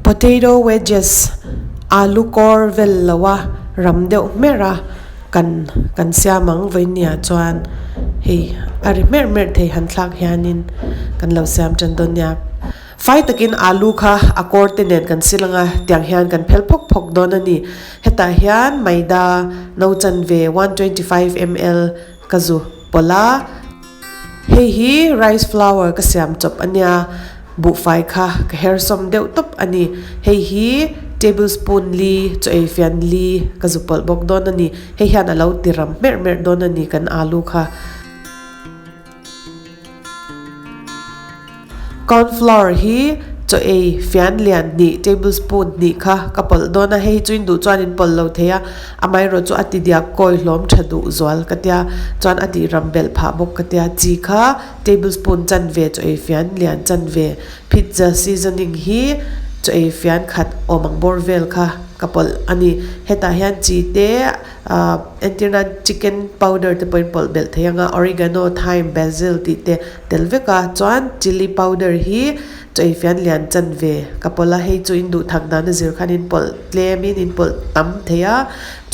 Potato wedges alu kawr vel lo a ram deuh hmer a kan kan siam ang vawinia chuan hei a ri hmerh hmerh thei han thlak hianin kan lo siam tan dawn nia. Fai takin alu kha a kawr te nen kan sil anga tiang hian kan phel phawk phawk dawn a ni. Hetah hian maida no chanve 125 ml ka zu pawlh a. Hei hi rice flour ka siam chawp a nia, buhfai kha ka her sawm deuh tawp a ni. Hei hi tablespoon li chaw ei fian li ka zu pawlh bawk dawn a ni. Hei hian a lo ti ram hmerh hmerh dawn a ni kan alu kha. Corn flour hi chaw ei fian lian hnih tablespoon hnih kha ka pawlh dawn a, hei hi chu in duh chuan in pawlh lo thei a, amaherawh chu a ti diak kawi hlawm tha duh zual ka tia, chuan a tih ram belh phah bawk ka tia, chi kha tablespoon chanve chaw ei fian lian chanve pizza seasoning hi chaw ei fian khat awm ang bawr vel kha ka pawlh a ni, hetah hian chi te. Ahh entir nan chicken powder te pawhin pawlh belh thei ang a oregano thyme basil tih te tel vek a chuan chilli powder hi chaw ei fian lian chanve ka pawlh a hei chu in duh thak dan a zir khan in pawlh tlem in in pawlh tam thei a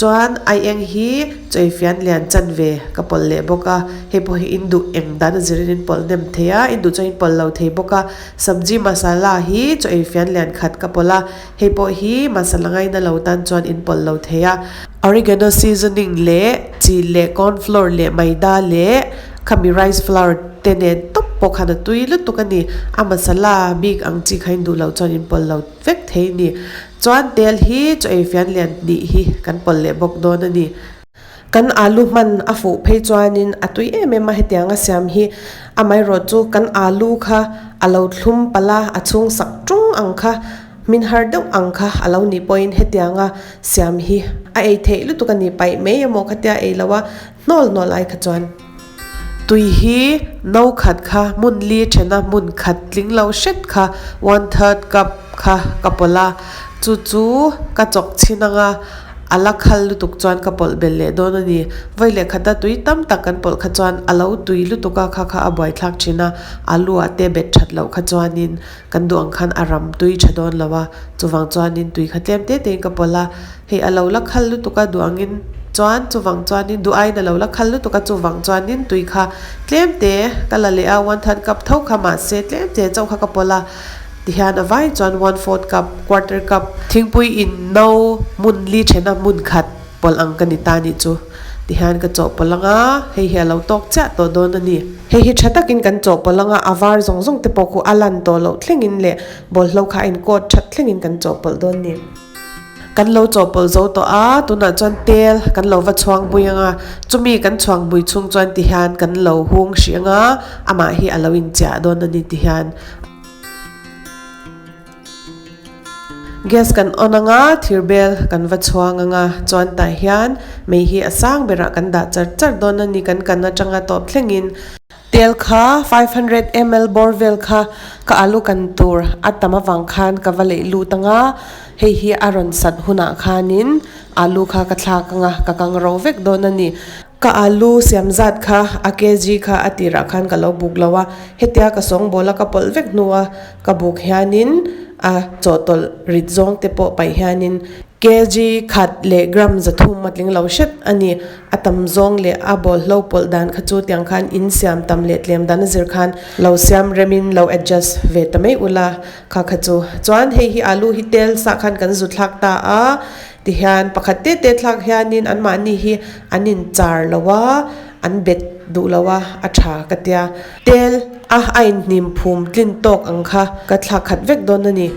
chuan ai eng hi chaw ei fian lian chanve ka pawlh leh bawk a hei pawh hi in duh eng dan a zir in in pawlh hnem thei a in duh chuan in pawlh lo thei bawk a sabji masala hi chaw ei fian lian khat ka pawlh a. Hei pawh hi masala ngaina lo tan chuan in pawlh lo thei a. Oregano seasoning leh chi leh corn flour leh maida leh khami rice flour te nen tawp pawh khan a tui lutuk a ni. A masala bik ang chi kha in duh loh chuan in pawlh lo vek thei a ni. Chuan tel hi chaw ei fian lian hnih hi kan pawlh leh bawk dawn a ni. Kan alu hman a fuh phei chuanin a tui em em a hetianga siam hi amaherawh chu kan alu kha a lo thlum palh a, a chhung sak tung ang kha hmin har deuh ang kha a lo nih pawhin hetianga siam hi a ei theih lutuk a ni paih mai emaw khatia ei lo a hnawl hnawl ai kha chuan. Tui hi no khat kha hmun li thena hmun khat tling lo hret kha one third cup kha ka pawlh a, chu chu ka chawk chhin anga a la khal lutuk chuan ka pawlh belh leh dawn a ni. Vawi leh khata tui tam tak kan pawlh kha chuan a lo tui lutuk a kha kha a buaithlak thin a, alu ah te bet that loh kha chuanin kan duh ang khan a ram tui tha dawn lo a, chuvang chuanin tui kha tlem te tein ka pawlh a. Hei a lo la khal lutuk a duh angin chuan chuvang chuanin duh aiin a lo la khal lutuk a chuvang chuanin tui kha tlem te ka la leh a one third cup tho kha mahse tlem te chauh kha ka pawlh a tihian a vai chuan one fourth cup quarter cup thingpui in no hmun li thena hmun khat pawlh ang ka ni ta nih chu tihian ka chawhpawlh anga hei hi a lo tawk chiah tawh dawn a ni. Hei hi tha takin kan chawhpawlh anga a var zawng zawng te pawh khu a lan tawh loh thlengin leh bawlhlo kha a in coat that thlengin kan chawhpawlh dawn a ni. Kan lo chawhpawlh zo tawh a, tunah chuan tel kan lo va chhuang bui ang a, chumi kan chhuang bui chhung chuan ti hian kan lo hung hrih ang a, amah hi a lo inchiah dawn a ni ti hian. Gas kan on ang a, thir bel kan va chhuang ang a, chuan tah hian mei hi a sang berah kan dah char char dawn a ni kan kan atanga tawp thlengin. Tel kha 500 ml bawr vel kha ka alu kan tur a tam avang khan ka va leih lut ang a, hei hi a rawn sat hunah khanin alu kha ka thlak ang a, ka kang ro vek dawn a ni. Ka alu siam zat kha a kg kha a tirah khan ka lo buk lo a, hetia ka sawngbawl a ka pawlh vek hnua ka buk hianin a chawhtawlh rit zawng te pawh paih hianin Kg khat leh gram 300 a tling lo hret a ni. A tam zawng leh a bawlhlo pawlh dan kha chu tiang khan in siam tam leh tlem dan a zir khan lo siam rem in lo adjust ve ta mai ula kha kha chu. Chuan hei hi alu hi tel sah khan kan zu thlak ta a tihian pakhat te te thlak hianin anmahni hi an in char lo a, an bet duh lo a, a tha ka tia. Tel a a inhnim phum tlin tawk ang kha ka thlak khat vek dawn a ni.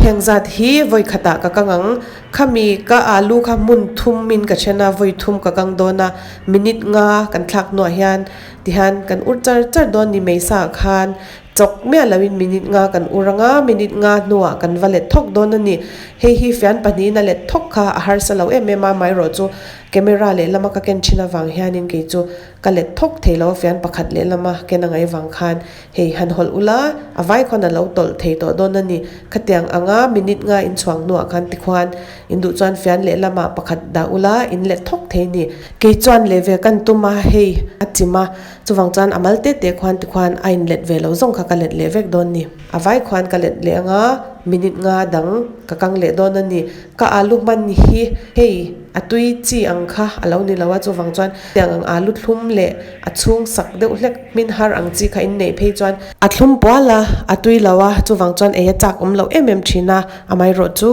Heng zat hi vawi khatah ka kang ang. Khami ka alu kha hmun thum in ka then a, vawi thum ka kang dawn a, minute nga kan thlak hnuah hian tihian kan ur char char dawn ni mai sa ah khan chawk miah lo in minute nga kan ur ang a, minute nga hnuah kan va let thawk dawn a ni. Hei hi fian pahnihin a let thawk kha a harsa lo em em a, amaherawhchu. Camera lehlama ka ken thin avang hianin kei chu ka let thawk thei lo a, fian pakhat lehlama ken a ngaih vang khan hei han hawlh ula a vai khawn a lo tawlh thei tawh dawn a ni. Khatiang anga minute nga in chhuang hnuah khan tikhuan in duh chuan fian lehlamah pakhat dah ula in let thawk thei a ni. Kei chuan leh ve kan tum a, hei a chim a, chuvang chuan a mal te te khuan tikhuan a in let ve lo zawng kha ka let leh vek dawn a ni. A vai khuan ka let leh anga minute nga dang ka kang leh dawn a ni. Ka alu hman hi hei a tui chi ang kha a lo ni lo a, chuvang chuan tiang ang alu thlum leh a chhung sak deuh hlek hmin har ang chi kha in neih phei chuan a thlum pual a, a tui lo a, chuvang chuan ei a chak awm loh em em thin a, amaherawh chu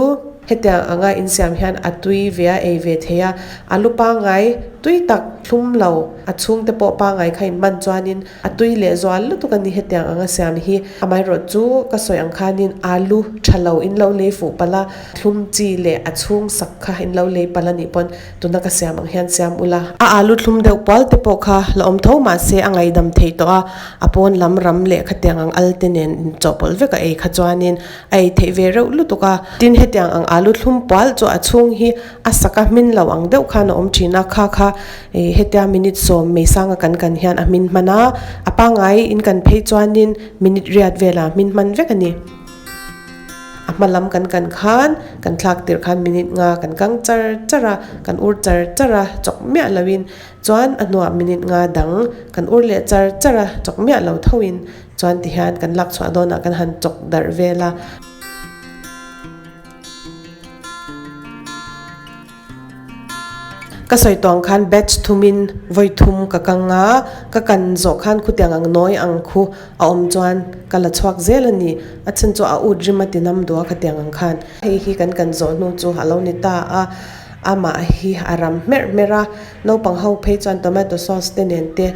hetiang anga insiam hian a tui ve a, ei ve thei a, alu pangngai tui tak thlum lo a chhung te pawh pangngai kha in hman chuanin A tui leh zual lutuk a ni hetiang anga siam hi. Amaherawh chu ka sawi ang khanin alu tha lo in lo lei fuh palh a, thlum chi leh a chhung sak kha in lo lei palh a nih pawn tuna ka siam ang hian siam ula. A alu thlum deuh pual te pawh kha la awm tho mahse a ngaihdam theih tawh a, a pawn lam ram leh khatiang ang al te nen inchawhpawlh vek a ei kha chuanin a ei theih ve reuh lutuk a. Tin hetiang ang alu thlum pual chu a chhung hi a sak a hmin lo ang deuh khan a awm thin a, kha kha Ih hetia minute sawm mei sanga kan kan hian a hmin hman a, a pangngai in kan phei chuanin minute riat velah hmin hman vek a ni. A hma lam kan kan khan kan thlak tirh khan minute nga kan kang char char a, kan ur char char a chawk miah loin chuan a hnuah minute nga dang kan ur leh char char a chawk miah lo thoin chuan tihian kan lak chhuah dawnah kan han chawk darh vel a. Ka sawi tawng khan batch thumin vawi thum ka kang a, ka kan zawh khan khutiang ang nawi ang khu a awm chuan ka la chhuak zel a ni. A chhan chu a ut rim a ti nam duh a khatiang ang khan. Hei hi kan kan zawh hnu chu a lo ni ta a, amah hi a ram hmerh hmerh a, naupang ho phei chuan tomato sauce te nen te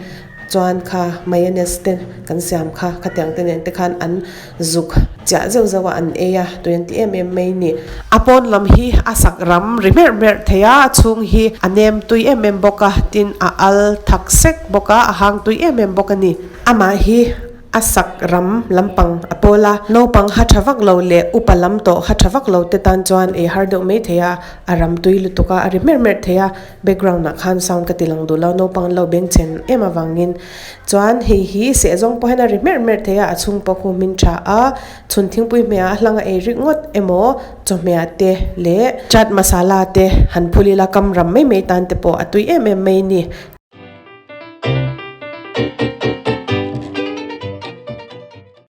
Chuan kha mayonnaise te kan siam kha khatiang te nen te khan an zuk chiah zeuh zeuh a an ei a tui an ti em em mai ni. A pawn lam hi a sak ram ri hmerh hmerh thei a, a chhung hi a nem tui em em bawk a, tin a al thak sek bawk a, a hang tui em em bawk a ni. Amah hi a sak ram lampang a pawl a, naupang ha tha vak lo leh upa lam tawh ha tha vak lo te tan chuan ei har deuh mai thei a, a ram tui lutuk a, a ri hmerh hmerh thei a. Background ah khan sound ka ti lang duh lo, naupang an lo beng chhen em avangin chuan hei hi seh zawng pawh hian a ri hmerh hmerh thei a, a chhung pawh khu hmin tha a, chhun thingpui hmeh ah a hlang a ei rik ngawt emaw chawhmeh te leh chaat masala te han phul ila kam ram mai mai tan te pawh a tui em em mai a ni.